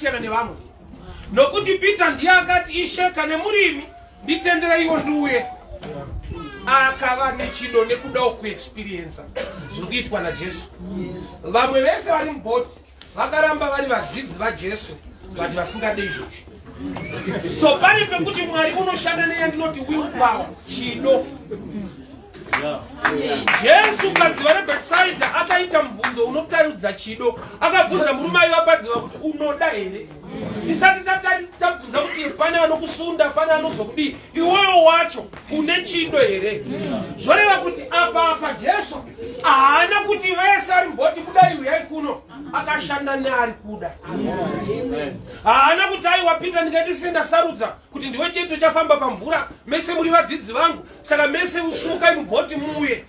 akasiyana nevamwe nokuti Peter ndiye akati, Ishe, kana murimi nditendereiwo ndiuye. Akava nechido nekudawo kuexperiensa zviri kuitwa naJesu. Vamwe vese vari mubhoti vakaramba vari vadzidzi vaJesu, but vasingade izvozvo. So pane pekuti Mwari unoshanda neyandinoti will power, chido. Jesu padziva reBhetsaidha akaita mubvunzo unotaridza chido. Akabvunza murume aiva padziva kuti, unoda here? Tisati tabvunza kuti pane anokusunda, pane anozokudii, iwoyo wacho une chido here? Zvoreva kuti apa Jesu haana kuti vese ari mboti kudai uyai kuno. Akashanda neari kuda. Haana kuti aiwa Peter, ndingaiti sendasarudza kuti ndiwe chete uchafamba pamvura, mese muri vadzidzi vangu, saka mese usukai mubhoti muuye.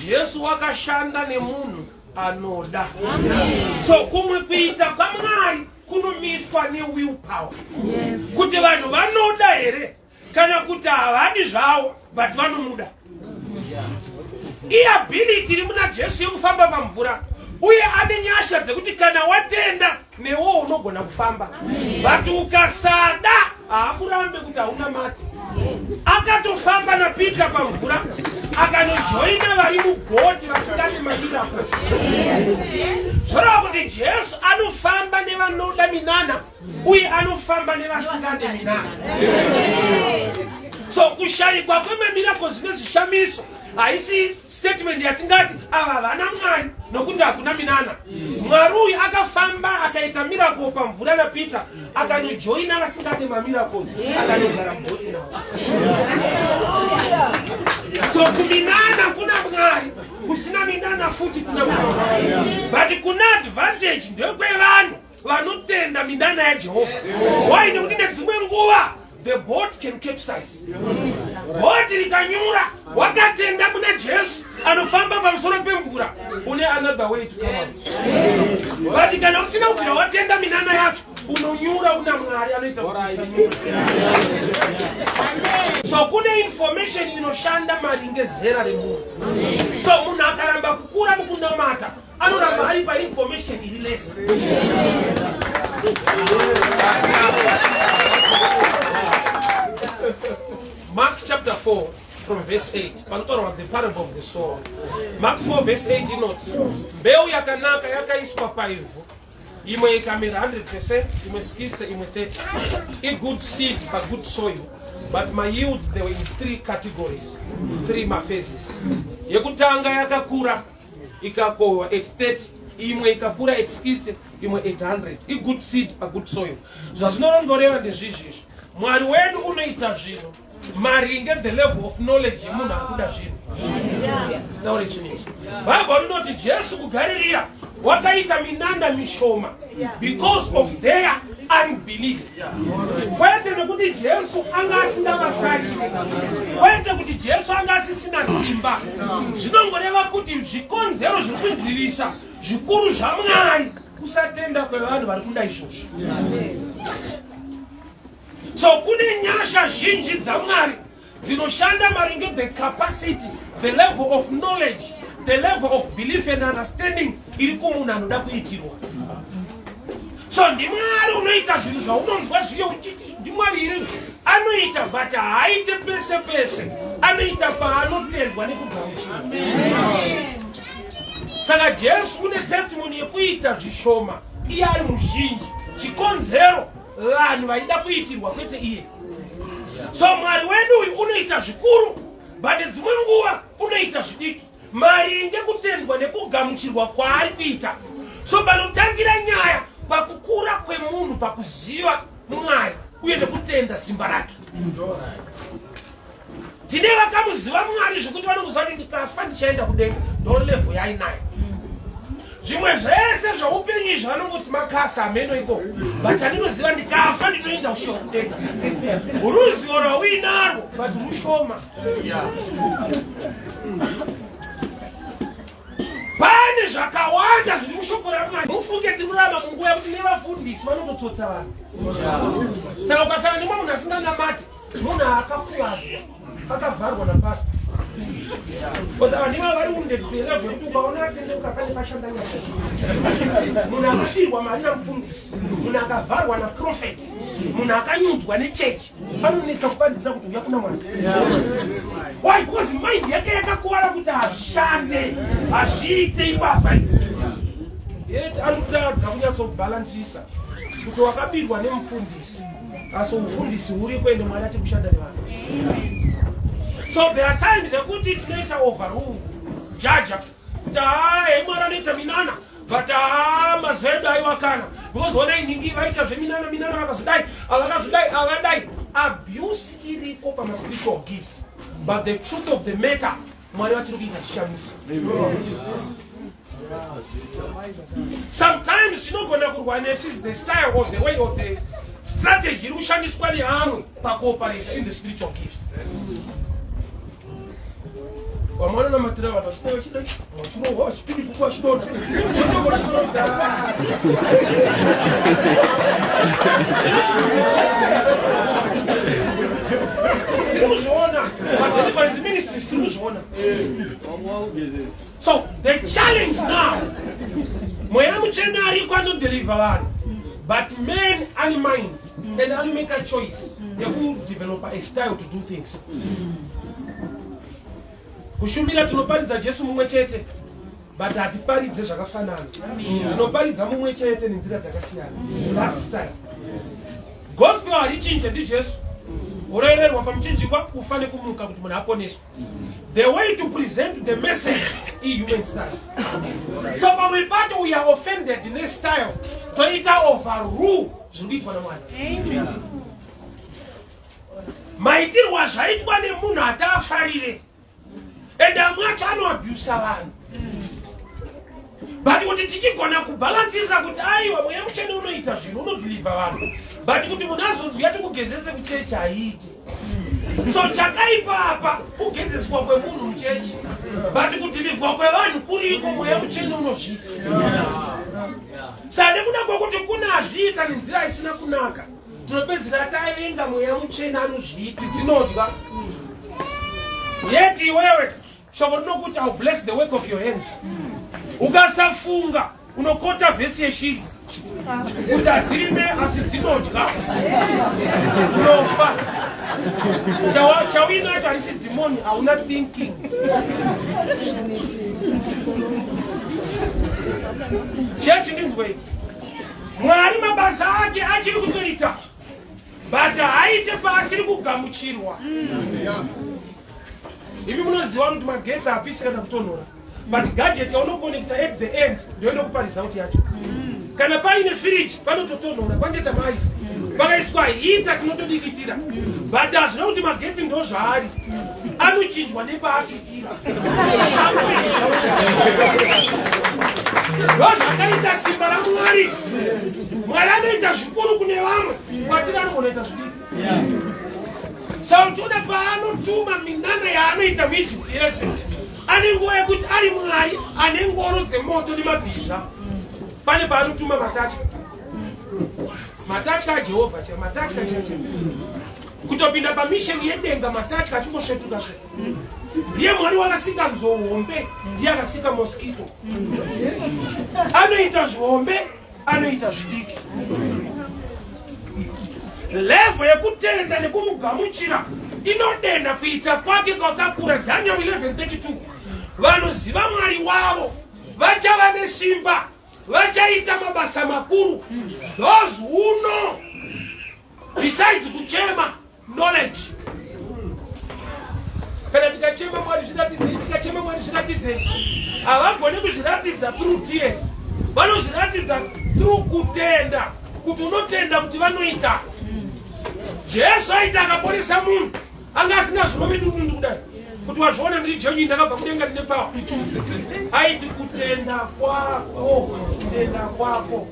Jesu wakashanda nemunhu anoda. So kumwe kuita kwaMwari kunomiswa newill power. Kuti vanhu vanoda here kana kuti havadi zvavo, but vanomuda. Iability iri muna Jesu yekufamba pamvura, uye ane nyasha dzekuti kana watenda newo unogona kufamba, but ukasada haakurambe kuti hauna mati. Akatofamba naPeter pamvura, akanojoina vari mubhoti vasingade mamiracle. Zvoreva kuti Jesu anofamba nevanoda minana uye anofamba nevasingade minana. So kushayikwa kwemamiracles nezvishamiso haisi statement yatingati ava vana Mwari nokuti hakuna minana. Mwari uyu akafamba akaita miracle pamvura naPeter, akanojoina vasingade mamiracles, akanogara mubhoti navo. So kuminana kuna Mwari, kusina minana futi kuna Mwari, but kuna advantage ndekwevanhu vanotenda minana yaJehovha. Why? Nekuti nedzimwe nguva the boat can capsize. Bhoti rikanyura, wakatenda muna Jesu anofamba pamusoro pemvura, une another way to come out. But kana usina kubvira watenda minana yacho, unonyura. Una Mwari anoita kuti usanyura. So kune information inoshanda maringe zera remunhu. So munhu akaramba kukura mukunamata, anoramba ari painformation iri less. Mark chapter 4 from verse 8, panotaurwa the parable of the sower. Mark 4 verse 8 inoti mbeu yakanaka yakaiswa paivhu, imwe ikamera 100%, imwe 60, imwe 30. Igood seed pagood soil, but mayields, they were in three categories, three maphases. Yekutanga yakakura ikakohwa at 30, imwe ikakura at 60, imwe at 100. Igood seed pagood soil. Zvazvinorongoreva ndezvizvizvi: Mwari wedu unoita zvinhu maringe the level of knowledge yemunhu ari kuda zvinhu. Taure chinhu ichi, Bhaibheri rinoti Jesu kuGaririya wakaita minana mishoma because of their unbelief, kwete nekuti Jesu anga asingavafariri, kwete kuti Jesu anga asisina simba. Zvinongoreva kuti zvikonzero zviri kudzivisa zvikuru zvaMwari kusatenda kwevanhu vari kuda izvozvo. So kune nyasha zhinji dzaMwari dzinoshanda maringe the capacity, the level of knowledge, the level of belief and understanding iri kumunhu anoda kuitirwa. So ndiMwari unoita zvinhu zvaunonzwa zviye uchiti ndiMwari iri. Anoita, but haaite pese pese, anoita paanotendwa nekugamuchira. Saka Jesu une testimony yekuita zvishoma iye ari muzhinji. Chikonzero, vanhu vaida kuitirwa, kwete iye. So Mwari wedu uyu unoita zvikuru, but dzimwe nguva unoita zvidiki maringe kutendwa nekugamuchirwa kwaari kuita. So panotangira nyaya pakukura kwemunhu pakuziva Mwari uye nekutenda simba rake. Tine vakamuziva Mwari zvekuti vanokuziva kuti ndikafa ndichaenda kudenga, ndo level yainayo. Zvimwe zvese zvaupenyu izvi vanongoti makasa, hameno ikoko, but chandinoziva, ndikafa ndinoenda kusvika kudenga. Ruzivo rwauinarwo, but rushoma. Pane zvakawanda zviri mushoko raMwari. Mufunge, tinorarama munguva yekuti nevafundisi vanototsotsa vanhu. Saka ukasana nemwe munhu asinganamati, munhu akakuvadzwa, akavharwa napasta. Because ava ndivo vari wounded to a level yekuti ukaona atendeuka pane pashanda nyasha. Munhu akabirwa mari namufundisi, munhu akavharwa naprofeti, munhu akanyudzwa nechechi, anonetsa kuparidzira kuti uya kuna Mwari. Why? Because mind yake yakakuvara kuti hazvishande, hazviite imbavha idzi. Yet ari kutadza kunyatsobhalansisa kuti wakabirwa nemufundisi asi ufundisi huriko ende Mwari ati kushanda nevanhu. So there are times yekuti tinoita overrule jaja kuti haa hey, Mwari anoita minana but haa mazuva edu aiwa kana because honai nhingi vaita zveminana minana vakazodai avakazodai avadai abuse iriko pamaspiritual gifts but the truth of the matter Mwari vachiri kuita chishamiso. Sometimes chinogona kurwa nesu is the style or the way or the strategy iri kushandiswa neamwe pakuoperata in the spiritual gifts. Vamwe vanonamatira vanhu vachidai vachidai vachirohwa vachipinduka vachidonha. Tiri kuzviona madeliverance ministries tiri kuzviona. So the challenge now, Mweya Mutsvene ariko anodeliver vanhu, but men ane mind and anomake a choice yekudevelopa a style to do things. Kushumira tinoparidza Jesu mumwe chete but hatiparidze zvakafanana. Tinoparidza mumwe chete nenzira dzakasiyana. That's style. Gospel harichinje ndiJesu. Kurererwa pamuchinjikwa, kufa nekumuka kuti munhu aponeswe. The way to present the message ihuman style. So pamwe pacho we are offended nestyle toita overrule zviri kuitwa naMwari. Maitirwo azvaitwa nemunhu ataafarire and amwe acho anoabusa vanhu but kuti tichigona kubhalansisa kuti aiwa Mweya Mutsvene unoita zvinhu unodhilivha vanhu but kuti munhu azonzi yatikugezese kuchechi haiiti. So chakaipa apa kugezeswa kwemunhu muchechi but kudhilivhwa kwevanhu kuriko, Mweya Mutsvene unozviita. Sa nekuda kwekuti kuna azviita nenzira isina kunaka, tinopedzisira tavenga Mweya Mutsvene anozviiti. Dzinodya yet iwewe shoko rinokuti, "I'll bless the work of your hands." Ukasafunga unokota vhesi yeshiri kuti hadzirime asi dzinodya, unofa. Chauinacho harisi dhimoni, hauna thinking. Chechi, ndinzwei. Mwari mabasa ake achiri kutoita but haaite paasiri kugamuchirwa. Imi munoziva kuti magetsi hapisi kana kutonhora, but gadget yaunokonekta at the end ndio inokupa result yacho. Kana paine firiji panototonhora, panotoita maice, pakaiswa heater tinotodikitira, but hazvina kuti magetsi ndo zvaari, anochinjwa nepaasvikira. Ndo zvakaita simba raMwari. Mwari anoita zvikuru kune vamwe, kwatiri anogonoita zvidiki. Saka uchiona paanotuma minana yaanoita muEgypt yese, ane nguva yekuti ari Mwari ane ngoro dzemoto nemabhiza. Pane paanotuma matatya, matatya aJehovha cha matatya chacha kutopinda pamisheni yedenga, matatya achingosvetuka sve. Ndiye Mwari wakasika nzou hombe, ndiye akasika mosquito. Anoita zvihombe, anoita zvidiki. Level yekutenda nekumugamuchira inodenda kuita kwake kwakakura. Daniel 11:32, vanoziva Mwari wavo vachava nesimba, vachaita mabasa makuru. Those who know, besides kuchema, knowledge. Kana tikachema Mwari zviratidzei, tikachema Mwari zviratidzei, havagoni kuzviratidza through tears, vanozviratidza through kutenda, kuti unotenda kuti vanoita. Jesu aita akaporesa munhu anga asina zvirove dundundu kudai kuti wazviona, ndiri genuine, ndakabva kudenga, ndine power. Aiti kutenda kwako, kutenda kwako,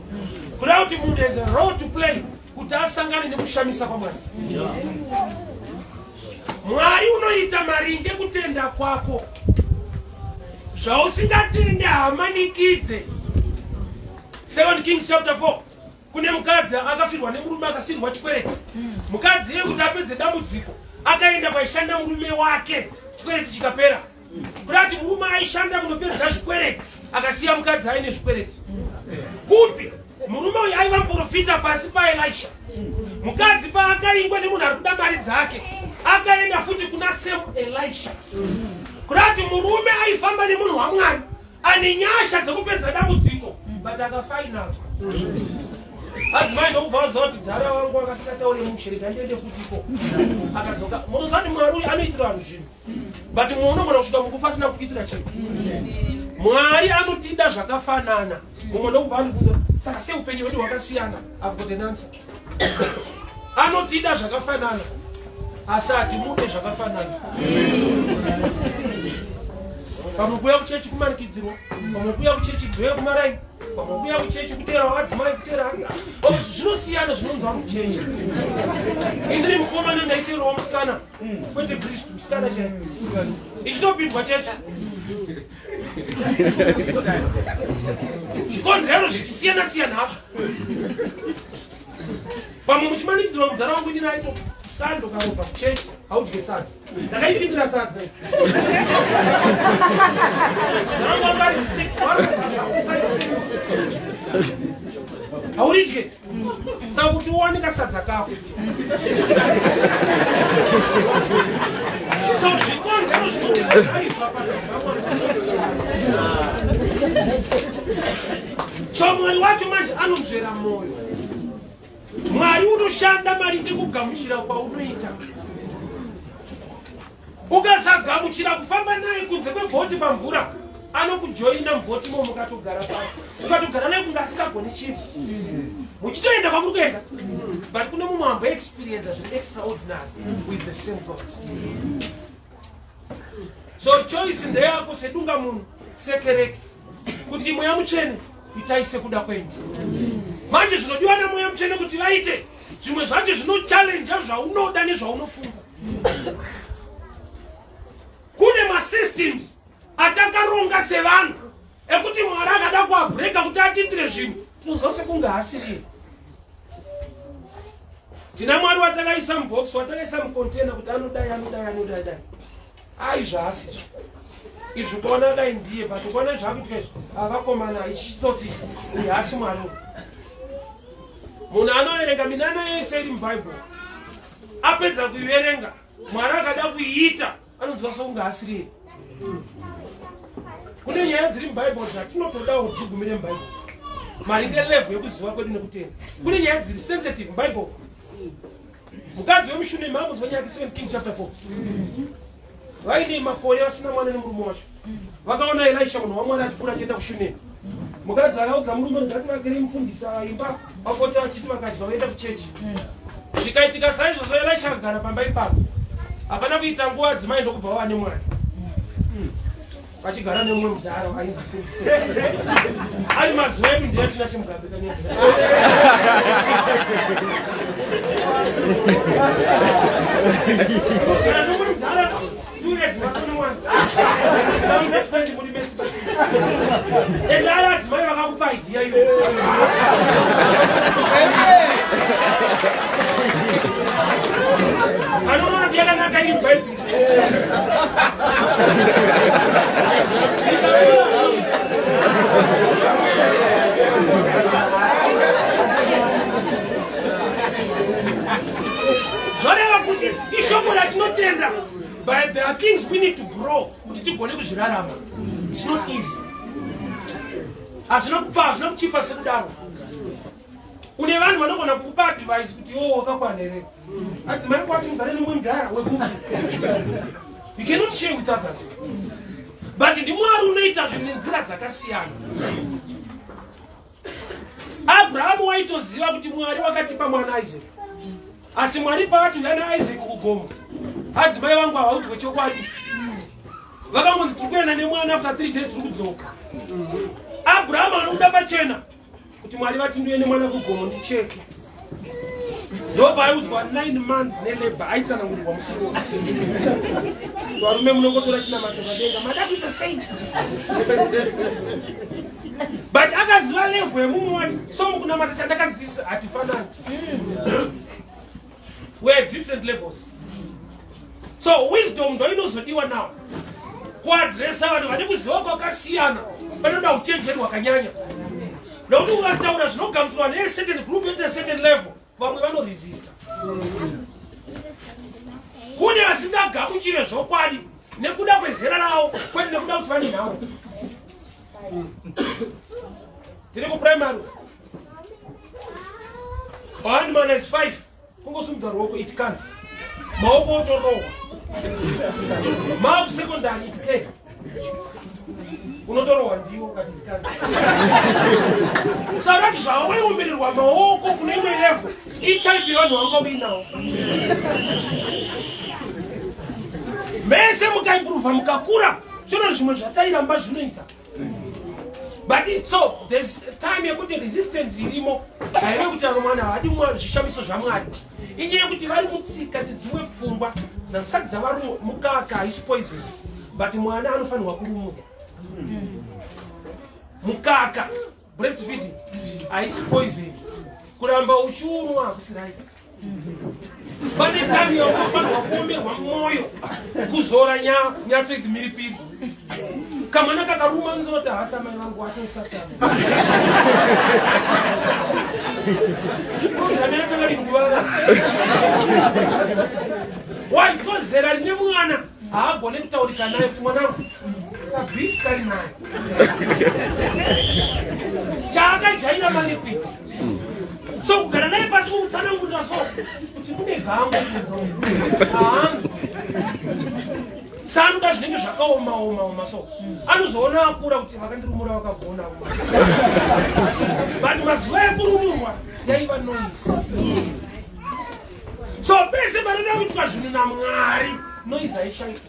kuda kuti munhu has a role to play kuti asangane nekushamisa kwaMwari. Mwari unoita maringe kutenda kwako, zvausingatende haamanikidze. Second Kings chapter 4, kune mukadzi akafirwa nemurume, akasirwa chikwereti. Mukadzi iye kuti apedze dambudziko akaenda kwaishanda murume wake. Chikwereti chikapera. Kurati murume aishanda kunopedza zvikwereti akasiya mukadzi aine zvikwereti. Kupi? Murume uyu aiva muprofita pasi paElisha. Mukadzi paakaingwa nemunhu ari kuda mari dzake akaenda futi kuna same Elisha. Kurati murume aifamba nemunhu waMwari ane nyasha dzekupedza dambudziko but akafainatwa adzimai ndokubva vaziva kuti dhara wangu akasikataure mushe rega ndiende futiko akadzoka munoziva kuti mwari uyu anoitira vanhu zvinhu but mumwe unogona kusvika mukufa asina kukuitira chinhu mwari anotida zvakafanana mumwe ndokubva anobvunza saka sei upenyu hwedu hwakasiyana i've got an answer anotida zvakafanana asi hatimude zvakafanana pamwe kuuya kuchechi kumanikidzirwa pamwe kuuya kuchechi dhoye kumaraini pamwe kuuya kuchechi kuteera vadzimai kuteera zvinosiyana zvinonzwa kuchechi indiri mukomana ndaiteerawo musikana kwete kristu musikana chai ichitopindwa chechi zvikonzero zvichisiyana siyana hazvo pamwe muchimanikidzirwa mudhara wangu inini aito sando karobva kuchechi haudye sadza ndakaipindira sadza hauridye saka kuti uwane kasadza kako so zvikonzero zvinoaiva so mwari wacho manje anonzvera mwoyo mwari unoshanda maringe kugamuchira kwaunoita ukasagamuchira kufamba naye kunze kwebhoti pamvura anokujoina mubhoti mo mukatogara pasi ukatogara naye kunge asingagoni chinhu muchitoenda kwamuri kuenda but kune mumwe amboexperienca zviri extraordinary with the same god so choice ndeyako sedunga munhu sekereke kuti mweya mutsvene itai sekuda kwenyu manje zvinodiwa namweya mutsvene kuti vaite zvimwe zvacho zvinochallenja zvaunoda nezvaunofunga kune masystems atakaronga sevanhu ekuti mwari akada kuabreka kuti atiitire zvinhu tinonzwa sekunge haasiriye tina mwari watakaisa mubox watakaisa mucontainer kuti anodai anodai anodai dai ai zvaasizvo izvi ukaona dai ndiye but ukaona zvakuitika izvi avakomana ichi chitsotsi ichi uyu haasi mwari munhu anoverenga minana yese iri mubhaibheri apedza kuiverenga mwari akada kuiita anonzwa sokunge asiriye kune nyaya dziri mubhaibheri dzatinotodawo dzigumire mubhaibheri maringe level yekuziva kwedu nekutenda kune nyaya dziri sensitive mubhaibheri mukadzi wemushunemi ambonzwa nyaya yake 7 kings chapter 4 vaine makore vasina mwana nemurume wacho vakaona elisha munhu wamwari achipfuura achienda kushunemi mukadzi akaudza murume ngati vakerei mufundisi aimba vapota vachiti vakadya vaenda kuchechi zvikaitika saizvozvo elisha akagara pamba ipapo hapana kuita nguva adzimai ndokubva vava nemwana vachigara nemumwe mudhara wainzi ari mazuva edu ndiye atina chemugabe kanyedza nomwe mudhara Endai adzimai vakakupa idea iyo. Anoona kuti yakanaka iri Bhaibheri. Zvoreva kuti ishoko ratinotenda but there are things we need to grow kuti tigone kuzvirarama it's not easy hazvina kupfa hazvina kuchipa sekudaro une vanhu vanogona kukupa advice kuti iwo wakakwana here adzimai kwacho mugare nemumwe mudhara wekupi you cannot share with others but ndimwari unoita zvinhu nenzira dzakasiyana Abrahamu waitoziva kuti Mwari wakatipa mwana Isaac. Asi Mwari paati uya naIsaac kugomo, adzimai vangu havaudzwe chokwadi. Vakangonzi tiri kuenda nemwana after 3 days tiri kudzoka. Abrahamu anobuda pachena kuti Mwari vati nduye nemwana kugomo ndicheke. Ndopaaiudzwa 9 months nelabor aitsanangurirwa musi iwoyo. Varume munongotora chinamato padenga mada kuita sei? But akaziva level yemumwe wani so mukunamata chandakanzwisisa hatifanani. We are different levels. So wisdom ndo inozodiwa now kuadresa vanhu vane kuziva kwakasiyana, vanoda uchenjeri hwakanyanya, nokuti ukataura zvinogamuchirwa necertain group at a certain level, vamwe vanoresista. Kune vasingagamuchire zvokwadi nekuda kwezera ravo, kwete nekuda kuti vane nhau. Tiri kuprimary, 1 minus 5, kungosumudza ruoko, it can't, maoko otorohwa. Maakusecondary, it can, unotorohwa ndiwo ukati it can't. Saka zvawaiombererwa maoko kune imwe level, itype yevanhu vanga uinawo. Mese mukaimprova, mukakura, chino zvimwe zvatairamba zvinoita. But so there's time yekuti resistance irimo. Haive kuti avo mwana havadi zvishamiso zvaMwari, inyaya yekuti vari mutsika nedzimwe pfungwa dzasati dzavari. Mukaka haisi poison, but mwana anofanirwa kurumurwa mukaka. Breastfeeding haisi poison, kuramba uchiunwa hakusi right. Pane time yaunofanirwa kuomerwa mwoyo, kuzora nyatso idzi mhiripiri. Kamwana kakaruma nzoti, "Hasa mai vangu atosatani." Program yatanga iri kuvara. Why? Because zera rine mwana haagone kutaurika naye kuti, "Mwanangu, kabeef kari naye." Chaakajaira maliquids, so kugara naye pasi kumutsanangurira so kuti mune gango, haanzwi. Saanoda zvinenge zvakaoma oma oma, so anozoona akura kuti vakandirumura vakagona. But mazuva ekurumurwa yaiva noise. So pese panoda kuitwa zvinhu naMwari, noise haishaiki.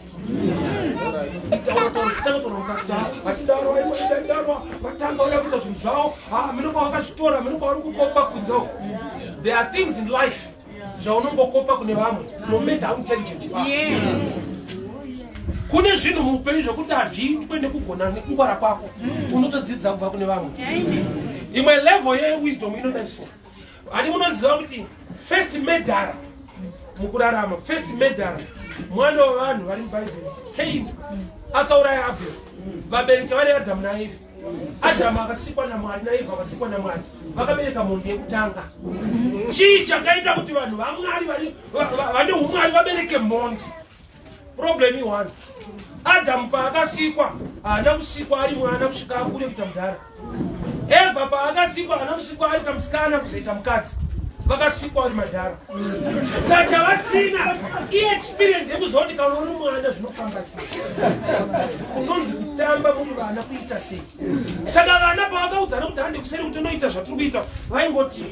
Vachidaro vaidarwa, vatanga uda kuita zvinhu zvavo, minopa vakazvitora, minopa vari kukopa kunzewo. There are things in life zvaunongokopa kune vamwe, no matter how intelligent you are. Kune zvinhu muupenyu zvekuti hazviitwe nekugona nekungwara kwako, unotodzidza kubva kune vamwe. Imwe level yewisdom inoda so. Hani munoziva kuti first murderer mukurarama, first murderer mwana wevanhu vari muBhaibheri, Kain, akauraya Abel. Vabereki vari Adamu naEvha. Adamu akasikwa naMwari, naEvha akasikwa naMwari, vakabereka mhondi yekutanga. Chii chakaita kuti vanhu vaMwari vane umwari vabereke mhondi? Problem ione: Adamu paakasikwa haana kusikwa ari mwana kusvika akure kuita mudhara. Evha paakasikwa haana kusikwa ari kamusikana kuzoita mukadzi. Vakasikwa vari madhara, saka chavasina iexperience yekuziva kuti kana uri mwana zvinofamba sei, kunonzi kutamba muri vana kuita sei. Saka vana pavakaudzana kuti hande kuseri kuti unoita zvatiri kuita, vaingoti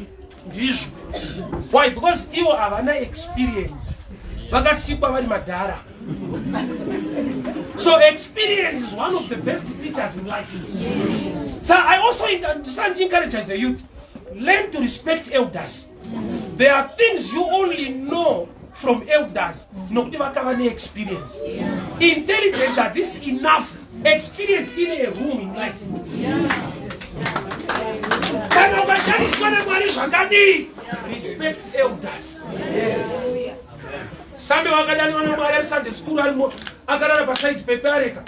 ndizvo. Why? Because ivo havana experience, vakasikwa vari madhara. So experience is one of the best teachers in life. So I also encourage the youth, learn to respect elders. There are things you only know from elders, nokuti vakava neexperience. Intelligence hadzisi enough, experience ine a room in life. Kana ukashandiswa naMwari zvakadii, respect elders. Sambe wakadaniwa naMwari ari Sunday school, arimo akarara paside pepareka,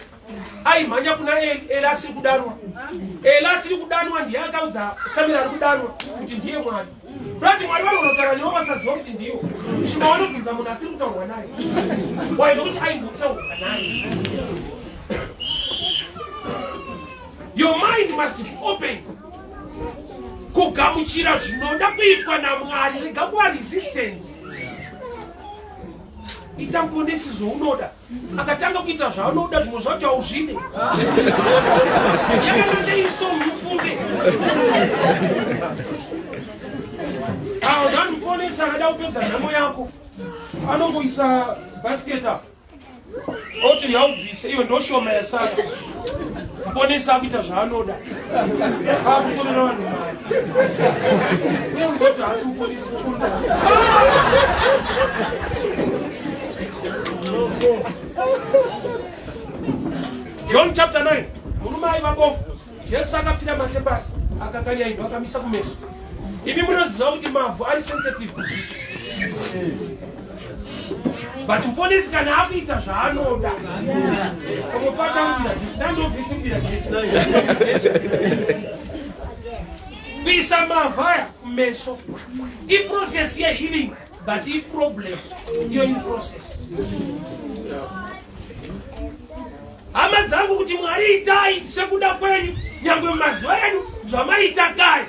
aimhanya kuna Eli. Eli asiri kudanwa, Eli asiri kudanwa ndiye akaudza Samuel ari kudanwa kuti ndiye Mwari. Kurati Mwari vanonotaura newo vasaziva kuti ndiwo svima, vanobvunza munhu asiri kutaurwa naye. Why? Nokuti aimbotaurwa naye. Your mind must be open kugamuchira zvinoda kuitwa naMwari. Rega kuva resistance. Ita muponesi zvounoda. Akatanga kuita zvaanoda, zvimwe zvacho hauzvide. Yakanaka iso, mufunge auzani. Muponesi akada kupedza nhamo yako, anongoisa basket apa, oti yaubvise iyo ndoshoma yasara. Muponesi akuita zvaanoda, akutorera vanhu mari, uye ngoti haasi muponesi wokunda. John chapter 9, murume aiva bofu. Jesu akapfira mate pasi, akakanya ivhu, akamisa kumeso. Imi munoziva kuti mavhu ari sensitive kuziso. But muponesi kana akuita zvaanoda, pamwe pacho anobira jecha, dandovhisi kubira jecha. Kuisa mavhu aya kumeso iprocess yehealing, but iproblem iyo iprocess. Hama dzangu, kuti Mwari itai sekuda kwenyu nyangwe mumazuva edu zvamaita kare,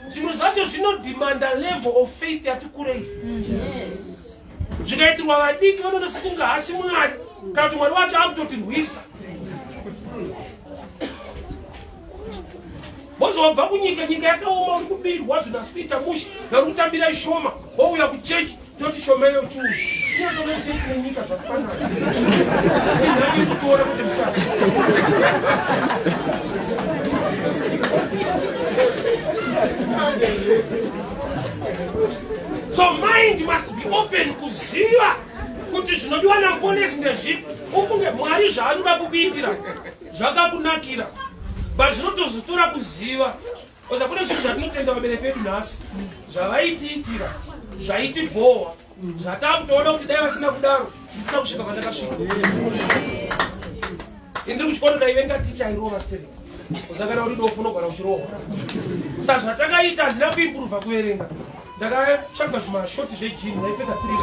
zvimwe zvacho zvinodhimanda level of faith yati kurei. Zvikaitirwa vadiki vanoda sekunge hasi Mwari, kana kuti Mwari wacho akutotirwisa. Wozobva kunyika, nyika yakaoma, uri kubirwa, zvinhu asi kuita mushe, vari kutambira ishoma, wouya kuchechi toti shoma iyo chuu inotove chechi nenyika zvakafanana, tinhati kutora kuti mushaka. So mind must be open kuziva kuti zvinodiwa namuponesi ndezvipi. Ufunge Mwari zvaanoda kukuitira zvakakunakira, but zvinotozotora kuziva oza. Kune zvinhu zvatinotenda vabereki vedu nhasi zvavaitiitira zvaitibhohwa, zvatakutoona kuti dai vasina kudaro ndisina kusvika pandakasvika. Indiri kuchikoro ndaivenga ticha airova stereki. Usakana uri dofu unogara uchirohwa. Sa zvatakaita, handina kuimprova kuverenga, ndakatsvaga zvimashoti zvejini, ndaipfeka three,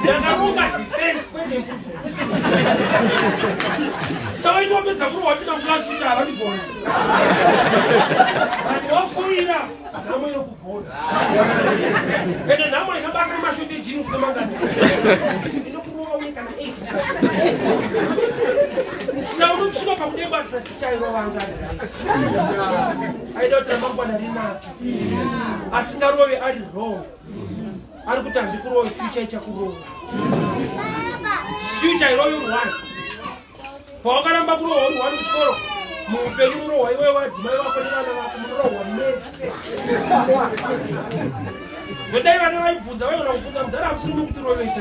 ndakaronga defense kwete improvement. Sa waitopedza kurohwa, pinda muclass kuti havandigona, but wafoira, nhamo inokugona. Ende nhamo haina basa nemashoti ejini kuti mangani, inokurova uye kana 8. Sa unosvika pakudemba tichairovangani, aida kuti ramangwana rinake. Asingarove ari wrong, ari kuti handikurove, future ichakurova. Future irovi uri one, pawakaramba kurohwa uri one kuchikoro, muupenyu murohwa iwewe, wadzimai vako nevana vako, munorohwa mese. Nodai vana vaibvunza, vaiona kubvunza mudhara, hamusiri mukutirovesa?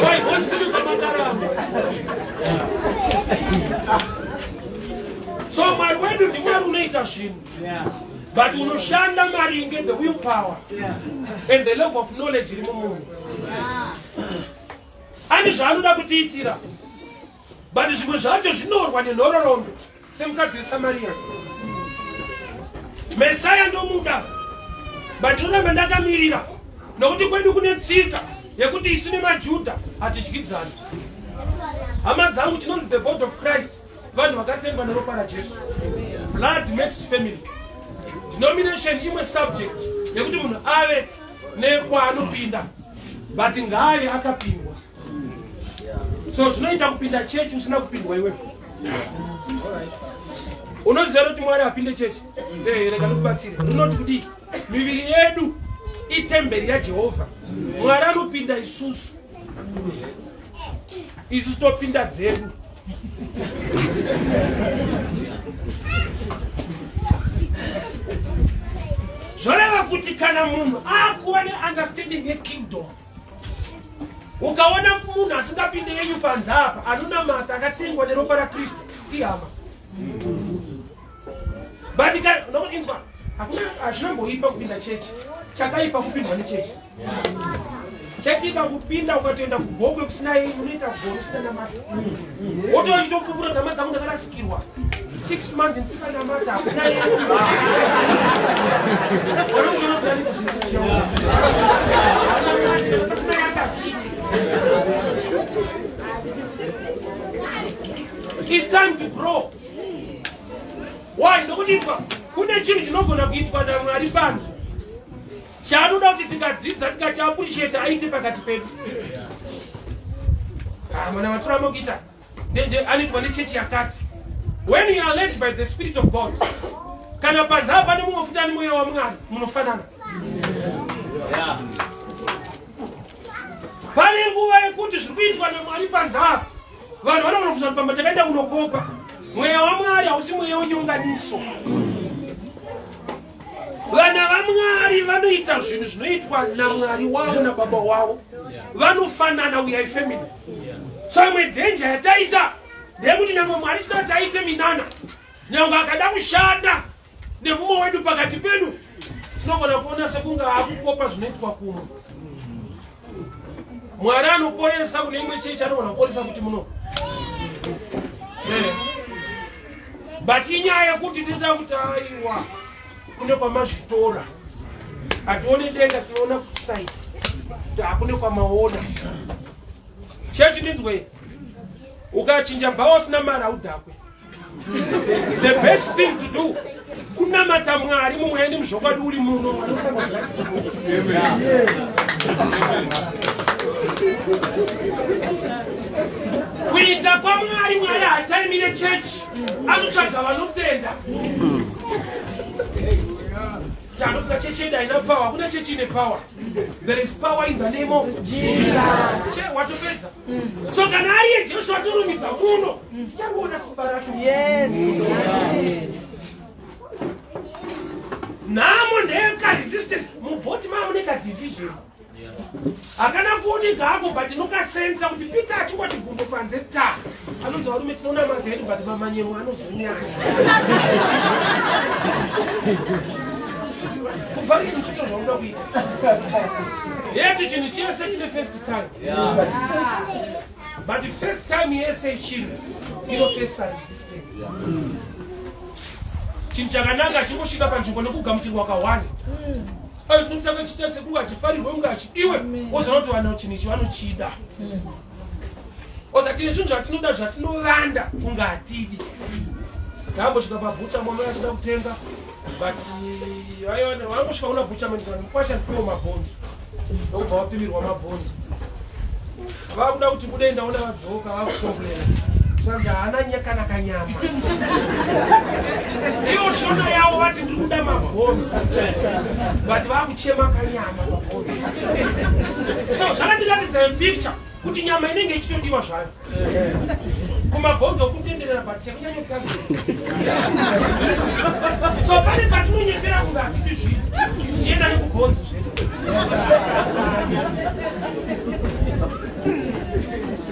Why? What's kuri kwamakaramba? So Mwari wedu ndiMwari unoita zvinhu, but unoshanda maringe the will power and the level of knowledge iri mumunhu. Ane zvaanoda kutiitira, but zvimwe zvacho zvinorwa nenhororondo. Semukadzi weSamariya, Mesaya ndomuda, but ndinoramba ndakamirira nokuti kwedu kune tsika yekuti isu nemaJudha hatidyidzani. Hama dzangu, chinonzi the body of Christ vanhu vakatengwa neropa raJesu. Blood makes family. Denomination imwe subject yekuti munhu ave nekwaanopinda, but ngaave akapindwa. So zvinoita kupinda chechi usina kupindwa. Iwe unoziva kuti Mwari apinde chechi? Rega ndikubatsire. Rinoti kudii? Miviri yedu itemberi yaJehovha. Mwari anopinda isusu, isusu topinda dzedu. Zvoreva kuti kana munhu akuva neunderstanding yekingdom, ukaona munhu asingapinde yenyu panze apa anonamata akatengwa neropa raKristu, ihama. But nokuti inzwa, hakuna, hazvinomboipa kupinda chechi. Chakaipa kupindwa nechechi. Chechi ikakupinda ukatoenda kuGokwe kusina yenyu, unoita goro usina namata, wotova uchitopupura, dzama dzangu, ndakarasikirwa 6 months ndisinganamata, hakuna yenyu. Pasina yakazviti. It's time to grow. Why? Nokuti kune chinhu chinogona kuitwa naMwari panze chaanoda kuti tikadzidza, tikachiappreciate, aite pakati pedu. Ah, mwana vatoramba kuita anoitwa nechechi yakati. When you are led by the Spirit of God, kana panze apa pane mumwe futi ane mweya waMwari, munofanana. Pane nguva yekuti zviri kuitwa naMwari panze apa, vanhu vanogona kufunza kuti pamba takaenda kunokopa. Mweya waMwari hausi mweya wenyonganiso. Vana vaMwari vanoita zvinhu zvinoitwa naMwari wavo nababa wavo, vanofanana. We are family. So imwe danger yataita ndeyekuti nyangwe Mwari chida kuti aite minana, nyangwe akada kushanda nemumwe wedu pakati pedu, Tinogona kuona sekunge akukopa zvinoitwa kumwe. Mwari anoporesa kune imwe chechi anogona kuporesa futi muno. Eh. But inyaya yekuti tinoda kuti aiwa kune kwamazvitora. Hatione denga tinoona kusite. Kuti hakune kwamaona. Chechi ndinzwe. Ukachinja bhawa usina mari haudhakwe. The best thing to do kunamata Mwari mumweya nemuzvokwadi uri muno. Kuita kwaMwari, Mwari hataimire church, anotsvaga vanotenda. Tanofunga chechi yedu haina power, hakuna chechi ine power. There is power in the name of Jesus. Watopedza. So kana ariye Jesu atorumidza muno, tichangoona simba rake. Yes. Yes. Nhamo ndeyeka resistance mubhoti maa mune ka division. Hakana kuoneka hako but inokasensa kuti Peter achingoti gumbo panze ta. Anonzi varume tinonamata hedu but mamanyemo anozonyanya. Kubva rini chito zvaunoda kuita? Yetu chinhu chese chine first time. Yeah. But the first time yese chinhu inofesa resistance. Yeah. Chinhu chakanaka chingosvika panzvimbo nekugamuchirwa kawani. Mm. Ayo tinotanga chiita sekunge achifarirwe kunge achidiwe wozoona kuti vanhu chinhu ichi vanochida. Oza tine zvinhu zvatinoda zvatinovanda kunge hatidi. Ndambosvika pabhucha mwana achida kutenga but vangosvika kuna bhucha mani mukwasha ndipewo mabhonzo ndokubva vapimirwa mabhonzo vakuda kuti budei ndaona vadzoka vakukomplena zvanzi haana kana kanyama iyo shona yavo vati ndiri kuda mabhonzo but vakuchema kanyama mabhonzo so zvakandiratidza picture kuti nyama inenge ichitodiwa zvayo kumabhonzo kutenderera but chekunyanyotanga so pane patinonyepera kunge hatidi zviiti tichienda nekubhonzo zvedu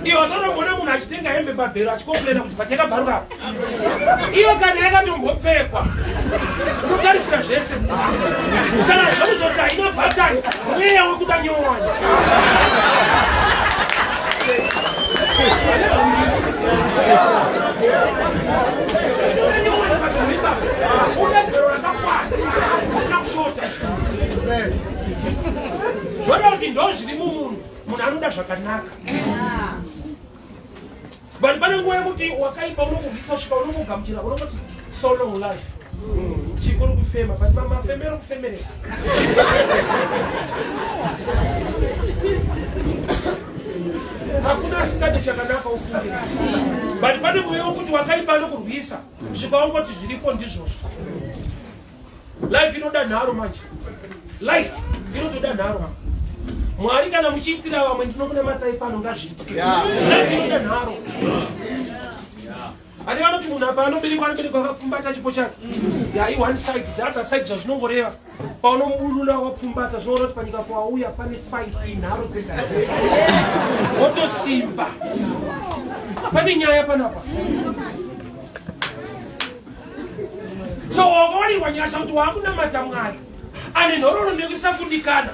Iyo zvanomboona munhu achitenga hembe pabhero achikomplena kuti but yakabvaruka apa. Iyo kana yakatombopfekwa unotarisira zvese. Saka zvekuzoti haina bhatani mweya wekuda nyowani. Zvoreva kuti ndozviri mumunhu munhu anoda zvakanaka but pane nguva yekuti wakaipa unokurwisa kusvika unongogamuchira unongoti so long life chikuru kufema but mafemero kufemerera hakuna asingade chakanaka ufunge but pane mweya wekuti wakaipa anokurwisa kusvika wangoti zviripo ndizvozvo Life inoda nharo manje. Life inotoda nharo. Mwari kana muchiitira vamwe ndinokunamatai pano ngazviitike. Life inoda nharo. Ani vanoti munhu apa anoberekwa anoberekwa akapfumbata chipo chake. Yeah, i one side, the other side zvazvinongoreva. Paunomuburula wapfumbata zvinoreva kuti panyika pawauya pane fight nharo dzega dzega. Wotosimba. Pane nyaya panapa. So wakawanirwa nyasha kuti waakunamata Mwari ane nhoroondo yekusakundikana.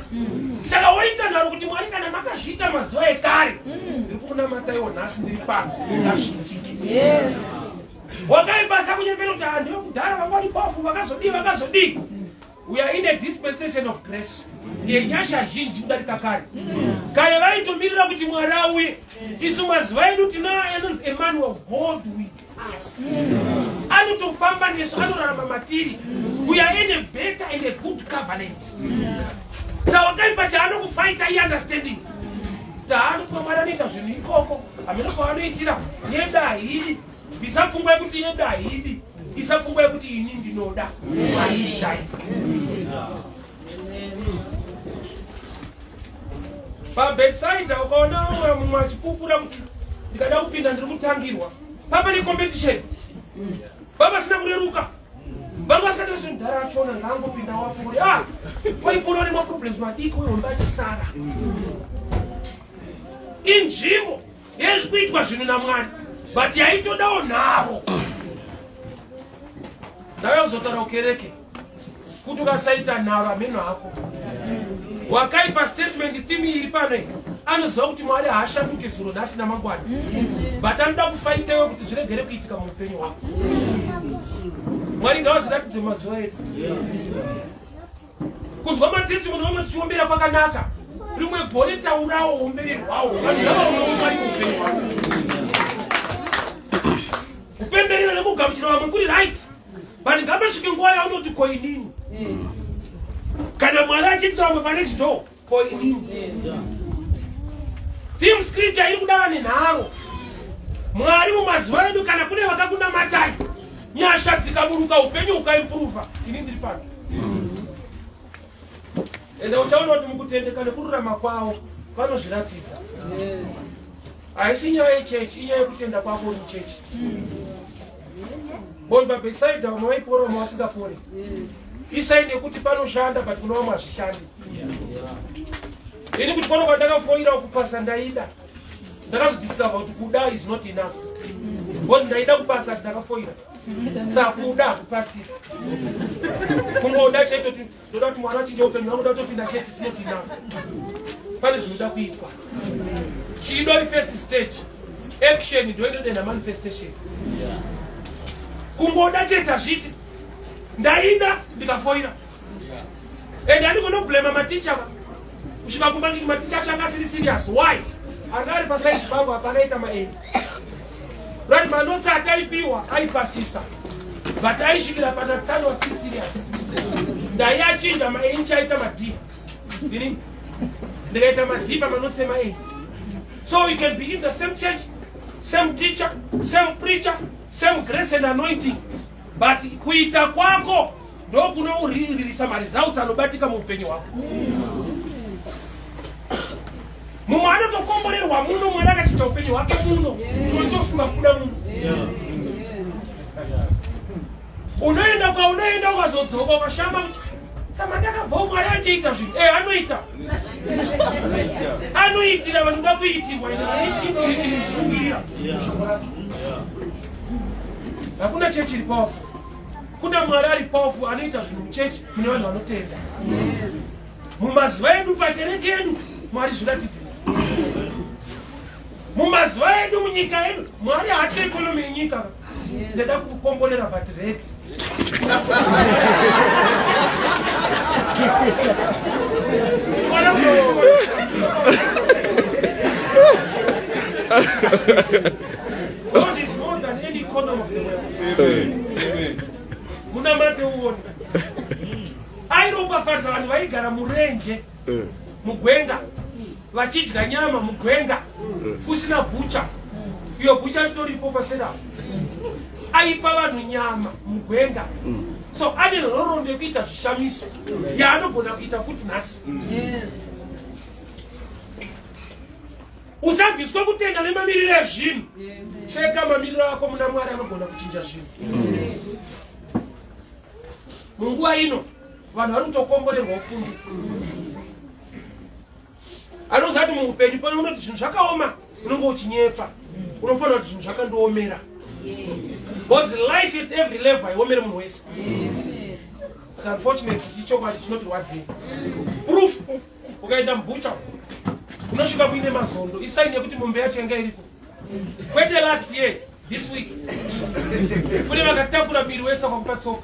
Saka woita nharo kuti Mwari kana makazviita mazuva ekare ndiri kukunamata iwo nhasi ndiri pano ngazviitike. Wakaibasa kunyepera kuti ah, ndiwe kudhara vanga vari powerful vakazodii vakazodii. We are in a dispensation of grace yenyasha zhinji kudarika kare. Kare vaitomirira kuti Mwari auye. Isu mazuva edu tina anonzi Emmanuel, God with us. Anotofamba nesu, anorarama matiri. We are in a better and a good covenant. Chawakaipa chaanokufaita i understanding. Taanokuva Mwari anoita zvinhu ikoko, hameno kwaanoitira. Yedu haidi. Bvisa pfungwa yekuti yedu haidi. Isa pfungwa yekuti ini ndinoda. Mwari itai. PaBethsaida ukaona umwe mumwe achipupura kuti ndikada kupinda ndiri kutangirwa. Papa ne competition. Baba vasina kureruka. Vanga vasingati kuti mudhara achona ngaangopinda wapfuure. Ah, waipona une maproblems madiki uye hombe achisara. Inzvimbo yezvikuitwa zvinhu naMwari but yaitodawo nharo. Ndauya kuzotaura kukereke. Kuti ukasaita nharo hameno hako. Wakaipa statement theme iri pano iyi. Anoziva kuti Mwari haashanduki zuro nhasi namangwana. But anoda kufaitewe kuti zviregere kuitika muupenyu hwako. Mwari ngavazviratidze mazuva edu. Kunzwa matestimony vamwe tichiombera kwakanaka. Rimwe gore taurawo ombererwawo. Vanhu ngavaonewo Mwari muupenyu hwako. Kupemberera nekugamuchira vamwe kuri right. But ngapasvike nguva yaunoti ko inini. Kana Mwari achiitira vamwe pane chidhoo ko inini. Team scripture iri kudava nenharo. Mwari mumazuva edu kana kune vakakunamatai nyasha dzikaburuka upenyu hukaimprova ini ndiri pano. Ende uchaona kuti mukutendeka nekururama kwavo vanozviratidza. Haisi nyaya yechechi, inyaya yekutenda kwako uri muchechi. Bon paBethsaida vamwe vaipora vamwe vasingapori. Isaini yekuti panoshanda but kuna vamwe hazvishandi. Ini kuchikoro kwandakafoira kupasa ndaida. Ndakazodiscover kuti kuda is not enough. Because ndaida kupasa asi ndakafoira. Saka kuda hakupasisi. Kungoda chete kuti ndoda kuti mwana achinje upenyu hwangu ndoda kutopinda chechi it's not enough. Pane zvinoda kuitwa. Chido ifirst stage. Action ndo inodenha manifestation. Kungoda chete hazviiti. Ndaida ndikafoira. And handikona kublema maticha va. Kusvika kumba nditi maticha acho anga asiri serious. Why? Anga ari paside pangu hapana aita maend. Right, manotsi ataipiwa aipasisa. But aisvikira pana tsano asiri serious. Ndaiachinja maenchi aita madii. Ini ndikaita madii pamanotsi emaenchi. So you can be in the same church, same teacher, same preacher, same grace and anointing. But kuita kwako ndokunoririsa maresults anobatika muupenyu hwako. Mumwe anotokomborerwa muno, Mwari akachinja upenyu hwake muno, unotofunga kubuda muno. Unoenda kwaunoenda ukazodzoka ukashama sama ndakabva Mwari achiita zvinhu. Eh, anoita. Anoitira vanoda kuitirwa ende vane chido shoko rake. Hakuna chechi iri powerful. Kuna Mwari ari powerful anoita zvinhu muchechi mune vanhu vanotenda. Mumazuva edu pakereke yedu Mwari zviratidze. Mumazuva edu munyika yedu Mwari haatye economy yenyika. Ndada kukukomborera but rate. God is more than any economy of the world. Munamate uone. Airopafadza vanhu vaigara murenje mugwenga vachidya nyama mugwenga kusina bhucha. Iyo bhucha ritoripo pasera. Aipa vanhu nyama mugwenga. So ane nhoroondo yekuita zvishamiso yaanogona kuita futi nhasi. Usabviswe kutenda nemamiriro ezvinhu. Cheka mamiriro ako muna Mwari anogona kuchinja zvinhu. Munguva ino vanhu vari kutokomborerwa ufungi. Anoziva kuti muupenyu pano unoti zvinhu zvakaoma unenge uchinyepa. Unofanira kuti zvinhu zvakandiomera. Because life at every level haiomere munhu wese. It's unfortunate kuti ichokwadi chinotirwadzira. Proof ukaenda mubucha unosvika muine mazondo isaini yekuti mombe yacho yanga iriko. Kwete last year, this week. Kune vakatakura miri wese wakakupa tsoka.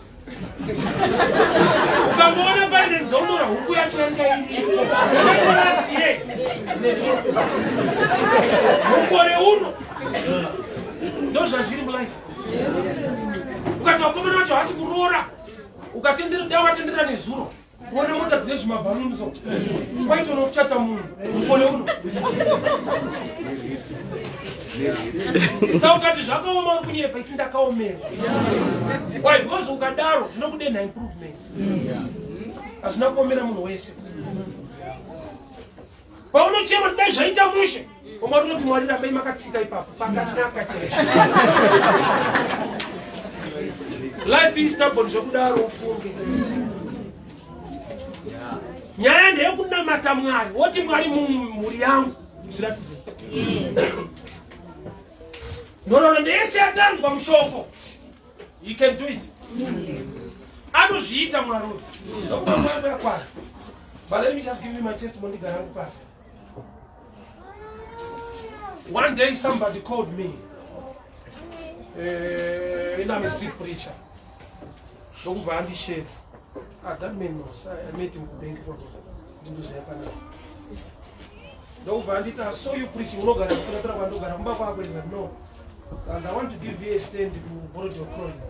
Ukamboona paine nzondora huku yacho yanga iriko. Kwete last year. Mukore uno ndozvazviri mulife. Ukati vakomana vacho hasi kuroora ukatendera dai watendera nezuro uone mota dzine zvimabhaluni so kwaita unochata munhu mukore uno sa ukati zvakaoma uri kunyepa iti ndakaomerwa why because ukadaro zvinokudenha improvement hazvina kuomera munhu wese Paunochema kuti dai zvaita mushe, Mwari unoti Mwari rambai makatsika ipapo pakanaka chaizvo. Life is stubborn zvekudaro ufunge. Nyaya ndeyekunamata Mwari, woti Mwari mumhuri yangu zviratidze. Nhoroondo yese yatanzwa mushoko. You can do it. Anozviita Mwari uyu. Ndokuva mwana yakwana. But let me just give you my testimony ndigara hangu pasi. One day somebody called me. Uh, I'm a street preacher. Ndokubva andishedza. Ah, that man knows. I met him kubank ikoko. Ndindoziva panapa. Ndokubva anditi, I saw you preaching. Unogara kuratira kwandogara kumba kwako ndikati no. And I want to give you a stand kuBorrowdale Croydon.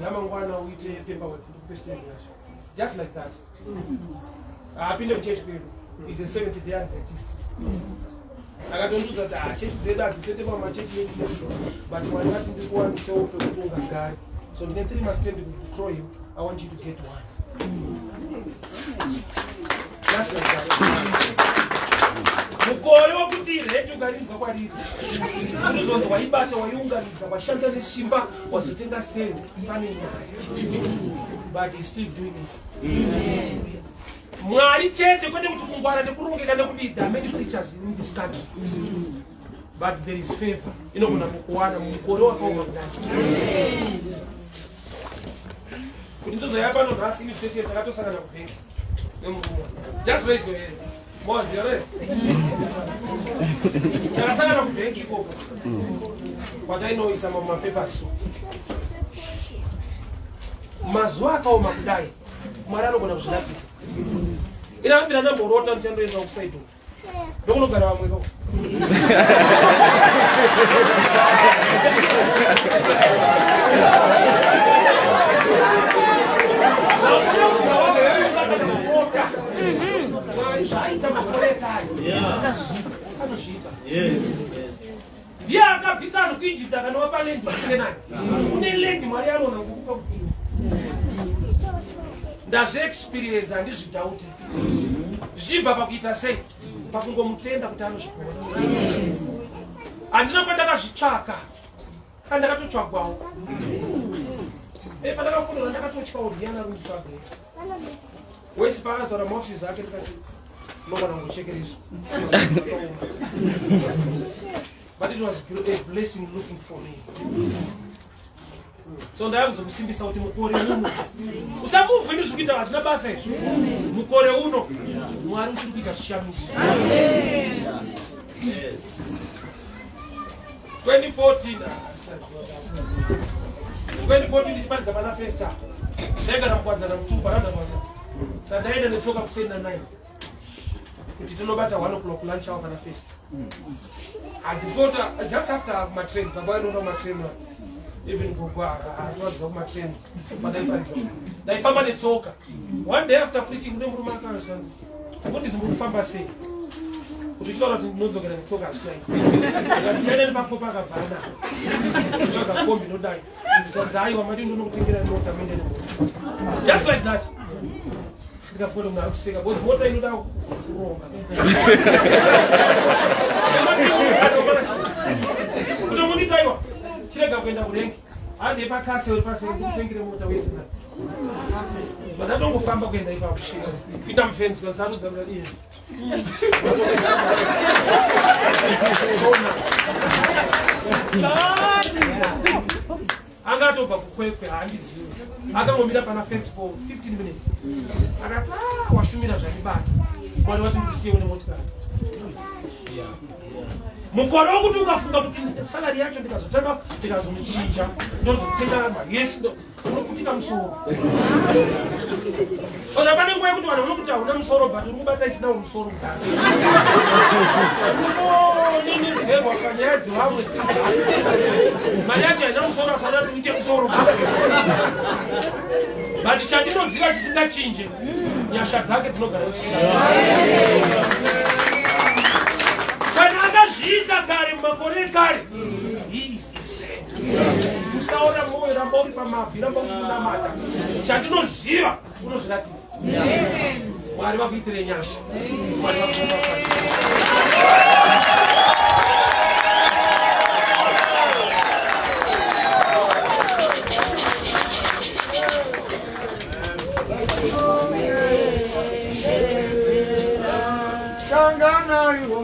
Yamangwana uite paperwork ndikupe stand yacho. Just like that. Haapinde kuchechi kwedu. Is a Seventh Day Adventist. Akatondiudza kuti ah, chechi dzedu hadzitende pamachechi edu but Mwari vati ndiri kuwanisewo pekuti ungagare. So ndine three mastand kuCroydon. I want you to get one. Just like that. Mukore wekuti rate ukarinzwa kwariri unozonzi waibata waiunganidza washanda nesimba wazotenga stand pane nyaya but he's still doing it. Mwari chete kwete kuti kungwara nekurongeka nekudii. There are many preachers in this country but there is favor inogona kukuwana mukore wakaoma kudai kuti ndozouya pano nhasi invitation takatosangana kubhenki nemurume. Just raise your hands. Moziva re takasangana kubhenki ikoko kwatainoita mamwe mapapers. Mazuva akaoma kudai Mwari anogona kuzviratidza. Inambira ndamborota ndichandoenda kusaidi uko ndokunogara vamwe ko zvausina kubva wafunga kana kurota. Mwari zvaaita makore ekare anozviita. Ndiye akabvisa vanhu kuEgypt akanovapa land kuKenani. Une land Mwari anoona kukupa kuti ndazviexperience handizvidhauti. Zvibva pakuita sei? Pakungomutenda kuti anozvigona. Handina kwandakazvitsvaka, andakatotsvagwawo. E, pandakafonera ndakatotyawo ndiyani ari kunditsvaga. Wese paakazotaura maoffices ake ndikati ndogona kungochekereswa. But it was a blessing looking for me. So ndaya kuzokusimbisa kuti mukore uno usamuvhe nezviri kuita hazvina basa izvi. Mukore uno Mwari uchiri kuita zvishamiso. 2014 2014 ndichiparidza pana Festa, ndaigara muKwadzana Mutumba randabata tandaenda netsoka kuseni na 9 kuti tinobata 1 o'clock lunch hour pana Festa. Before just after kumatrain baba vainoenda kumatrain, even gogo hatiwaziva kumatrain pandaiparidza ndaifamba netsoka. One day after preaching kune murume akazvanzi, mufundisi muri kufamba sei? Kuti uchitaura kuti ndinodzokera netsoka hazvichaiti. Ndichaenda nepakopa akabhana tsvaga kombi nodai. Zvanzi aiwa, madi ndinokutengera mota muende nemota. Just like that. Ndikafona munhu ari kuseka because mota inoda kuronga kutomunditaiwa chirega kuenda kurengi hande pakase uri pase ndikutengere mota uye. Ndatongofamba kuenda ipapo kuita mufenzi kasarudza mudadiye. Anga atobva kuKwekwe, haandizivi. Akangomira pana first for 15 minutes akati, ah, washumira zvandibata. Mwari wati ndikusiye une motikari. Mukore wokuti ukafunga kuti salary yacho ndikazotanga ndikazomichinja ndozotenga mari yese, unoputika musoro. Oza pane nguva yekuti vanhu vanokuti hauna musoro but uri kubata isina musoro. Unonenedzerwa panyaya dzevamwe, mari yacho haina musoro asana kuti uite musoro. But chandinoziva chisingachinje, nyasha dzake dzinogara kusinga. Kana akazviita kare mumakore ekare, he is the same. Usaona mwoyo, ramba uri pamabvi, ramba uchimunamata. Chandinoziva unozviratidza. Mwari vakuitire nyasha, Mwari vakuropafadze. Sanganaiwo.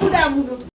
Buda muno.